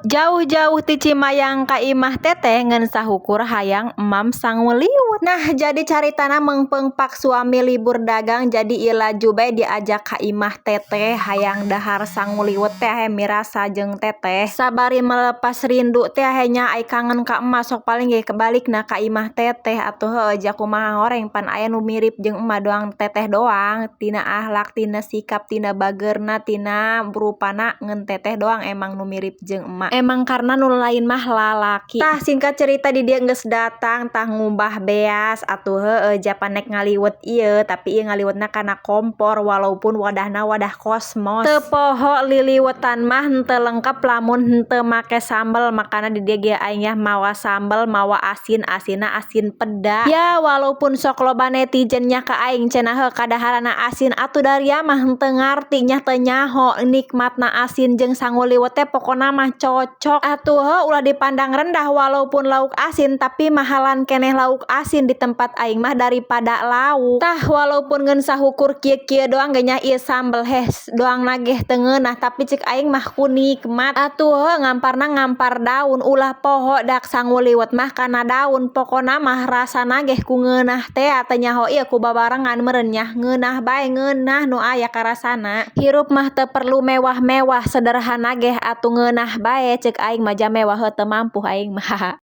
Jauh-jauh ti Cimayang ka imah Teteh ngan sahukur hayang emam sangu liwet. Nah, jadi caritana meungpeung pak suami libur dagang, jadi ieu laju bae diajak ka imah Teteh hayang dahar sangu liwet teh mirasa jeung Teteh. Sabari melepas rindu teh nya, ai kangen ka emak sok paling ge kebalikna ka imah Teteh atuh. Heueuh ja, kumaha horeng, pan aya nu mirip jeung emak doang, Teteh doang, tina akhlak, tina sikap, tina bageurna, tina rupana, ngan Teteh doang emang nu mirip jeung emak, emang karena nu lain mah lalaki. Tah, singkat cerita di dieu geus datang. Tah, ngumbah beas atuh. Heueuh ja, pan nek ngaliwet ieu, tapi ieu ngaliwetna kana kompor walaupun wadahna wadah kosmos. Teu poho, liliwetan mah henteu lengkap lamun henteu make sambel, makana di dieu ge aing nya mawa sambel, mawa asin, asinna asin peda ya. Walaupun sok loba netizen nya ka aing cenah heuh kadaharana asin, atuh daria mah henteu ngarti nya, teu nyaho nikmatna asin jeung sangu liwet teh. Pokona mah cocok atuh. Heuh, ulah dipandang rendah, walaupun lauk asin tapi mahalan keneh lauk asin di tempat aing mah daripada lauk. Tah, walaupun ngan sahukur kieu-kieu doang ge nya ieu sambel, heh, doang nageh teu ngeunah, tapi cek aing mah ku nikmat atuh. Heuh, ngamparna ngampar daun, ulah poho dak sangu liwet mah kana daun. Pokona mah rasana geh ku ngeunah teh, teu nyaho ieu ku babarengan meureun nya, ngeunah bae, ngeunah nu aya karasana. Hirup mah teu perlu mewah-mewah, sederhana geh atuh ngeunah bae cek aing mah. Jang mewah heuh, teu mampu aing mah.